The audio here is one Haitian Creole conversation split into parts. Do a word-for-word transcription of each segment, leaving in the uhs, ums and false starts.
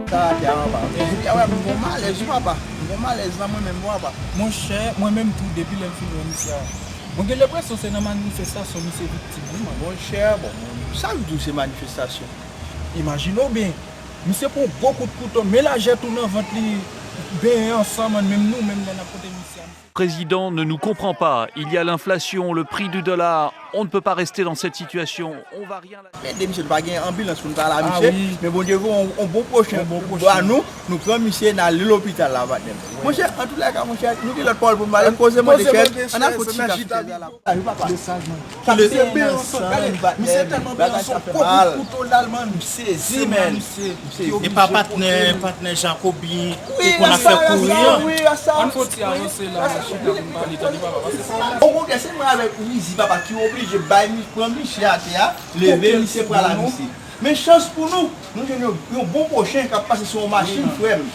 Sa atè a, papa. Epi, a wè, m gon malèz, wi, papa. M gon malèz nan mwen menm, wi, papa. Monchè, mwen menm tou, depi lè m fin wè misye a, mwen gen lenpresyon se nan manifestasyon misye viktim, wi, man. Monchè, bon, sa k di w se manifestasyon? Imajine w byen, misye pran yon gwo kout kouto, men lajè tou nan vant li, benyen an san, man, menm nou menm lè n ap pote misye a. Président ne nous comprend pas. Il y a l'inflation, le prix du dollar. On ne peut pas rester dans cette situation. On va rien lâcher. Men de misye, nou pa gen anbilans pou n ta la, misye. Men Bondye voye yon, yon bon pwochen ba nou, nou pran misye, n ale lopital la, patnè m. Monchè, antouka, monchè, nou gen lòt pawòl pou n pale. Koze mande chèz, ann al fout chita sou chèz la. Mesaj, man. Sa se byen ansanm. Misye tèlman byen ansanm, gwo kout kouto l al, man. M sezi, man. E pa patnè, patnè Jacoby ki konn ap fè kouri an. Ann fè yon ti avanse la, chita pou n pale, tande papa, pase. Okontrè, se mwen avèk Wizi, papa, ki oblije bay mi-, pran misye atè a, leve misye, pral a misye. Men chans pou nou, nou jwenn yon, yon bon pwochen k ap pase sou yon machin, frè m,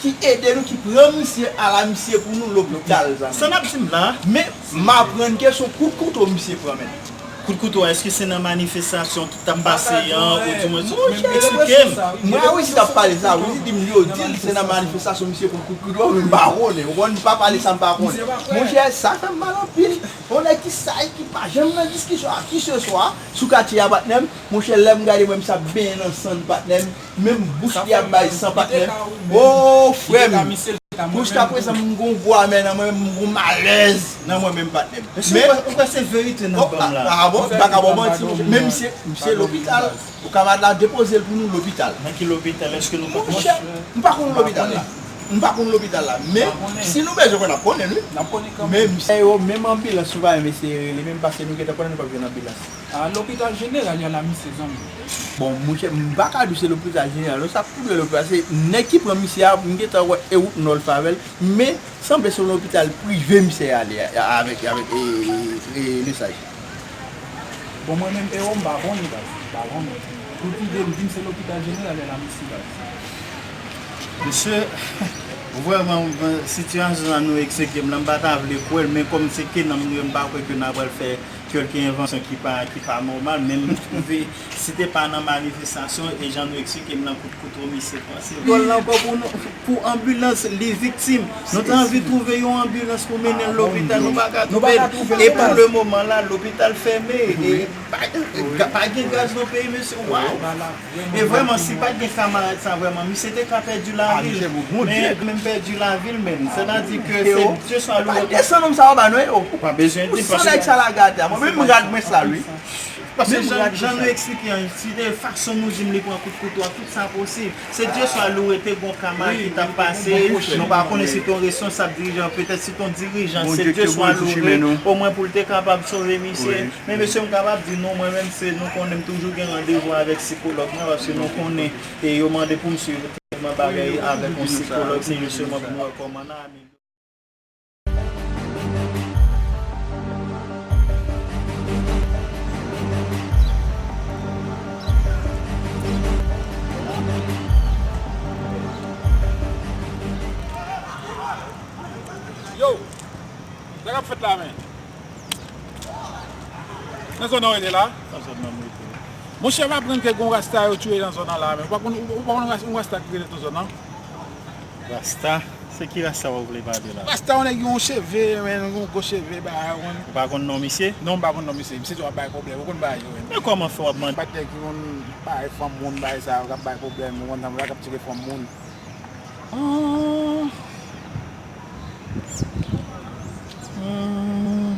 ki ede nou, ki pran misye, al a misye pou nou lopital, zanmi. Sa n ap di m la? Men m aprann ke se yon kout kouto misye pran, men. Kout kouto a, èske se nan manifestasyon ki t ap pase an, ou di mwen, eksplike m. Mwen a Wizi t ap pale sa, Wizi di m yo di l se nan manifestasyon misye pran kout kouto a, men m pa konnen. Ou konn, m pa pale sa m pa konnen. Monchè, sa fè m mal anpil. Yon nèg ki say, ki pa janm nan diskisyon ak kiseswa sou katye a, patnè m. Monchè, lè m gade mwen, misye ap benyen nan sann, patnè m. Menm bouch li ap bay san, patnè m. O, frè m. Jiskaprezan, m gon gwo amè nan mwen, m gon malèz nan mwen menm, patnè m. Mesye, ou kwè, ou kwè se verite n ap ban m la? A bon, m pa ka ba w manti, men misye, misye lopital. Ou kamarad la depoze l pou nou lopital. Nan ki lopital? Èske nou konn? Monchè, m pa konn lopital la. M pa konn lopital la. Men, si nou bezwen konnen, n ap konnen, wi. Men, misye yo, menm anbilans, nou pa menm eseye rele, menm paske nou gentan konnen nou p ap jwenn anbilans. A, lopital jeneral y al a misye, zanmi. Bon, monchè, m pa ka di w se lopital jeneral, non, sa pou dwe lopital, se nèg ki pran misye a, m gentan wè e wout Nòl fè avè l, men sanble se yon lopital prive misye ale a, avèk, avèk, e, e, e, mesaj. Bon, mwen menm, e, m pa konnen, baz, m pa konnen. Tout ide m di m se lopital jeneral y al a misye, baz. Mesye, vrèman, sitiyasyon sa nou eksplike m la, m pa ta vle kwè l, men kòm se ke nan m, m pa kwè ke n a pral fè kèlke envansyon ki pa, ki pa nòmal, men m twouve, si te pa nan manifestasyon, e jan nou eksplike m nan kout kouto misye pran, se vòl la ankò pou nou, pou anbilans, li viktim. Nou ta anvi twouve yon anbilans pou mennen l lopital, nou pa ka twouve l. E pou le moman la, lopital fèmen, e pa, pa gen gaz nan peyi, mesye, waw. E vrèman, si pa t gen kamarad sa, vrèman, misye te ka pèdi lavi l. Men, men pèdi lavi l menm. Sètadi ke se Dye swa louwe. Pa desann nonm sa anba non, yo. Ou pa bezwen di l, paske san nèg sa lage atè a. Mwen menm, m rad mwen sal, wi. Paske jan, jan nou eksplike an, si de fason nou di m li pran kout kouto a, tout sa posib. Se Dye swa louwe, te gon kamarad ki t ap pase. Nou pa konnen si t on responsab dirijan, petèt si t on dirijan, se Dye swa louwe, omwen pou l te kapab sove misye. Men mesye, m kapab di nou, mwen menm, se nou konnen m toujou gen randevou avèk sikològ mwen, paske nou konnen, e yo mande pou m swiv trètman bagay avèk yon sikològ, se yo sèlman pou m wè kòman n a amelyore. Yo! Sa k ap fèt la, men? Nan zòn nan w rete la? Nan zòn nan m rete. Monchè, m aprann ke gon rasta yo tiye nan zòn nan la, men. Ou pa konn, ou pa konn ras-, yon rasta ki rete nan zòn nan? Rasta? Se ki rasta w vle pale la? Rasta, yon nèg yon cheve, men, yon gwo cheve, bagay, ou konn. Ou pa konn non misye? Non, m pa konn non misye. Misye tou ap bay pwoblèm. Ou konn bagay yo, men. Men kòman fè w ap mande? Patnè ki konn bay fanm moun, bagay sa yo, k ap bay pwoblèm, ou konn, tankou la k ap tire fanm moun. Ah. Hmm.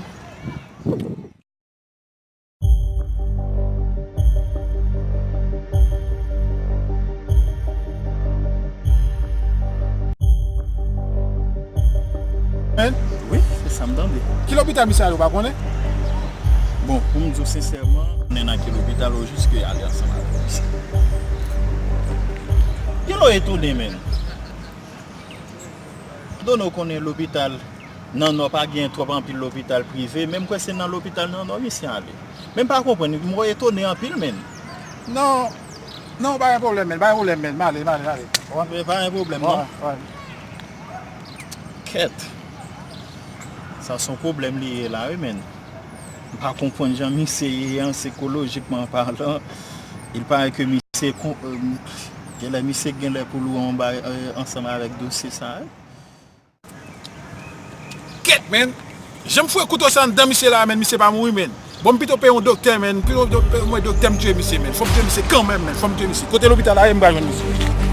Wi, se sa m tande. Ki lopital misye ale, ou pa konnen? Bon, pou m di w sensèman, m konnen nan ki lopital, o jis ke y ale ansanm avèk misye. Gen lè w etone, men. Done w konnen lopital nan Nò pa gen twòp anpil lopital prive, men m kwè se nan lopital nan Nò misye ale. Men m pa konprann, m etone anpil, men. Non, non, pa gen pwoblèm, men, pa gen pwoblèm, men, m ale, m ale, m ale. Men pa gen pwoblèm, non? Kèt. Sa se yon pwoblèm li ye la, wi, men. M pa konprann jan misye ye an, sikolojikman palan. Il paraît que misye kon, euh, Genlè misye genlè pou l wè yon bagay ansanm avèk dosye sa a. Kèt, menn. Jan m foure kouto sa anndan misye la, menn, misye pa mouri, menn. Bon, m pito peye yon doktè, menn. M pito peye yon doktè, m tiye misye, menn. Fò m tiye misye kanmenm, menn. Fò m tiye misye. Kote lopital la ye, m pral jwenn misye.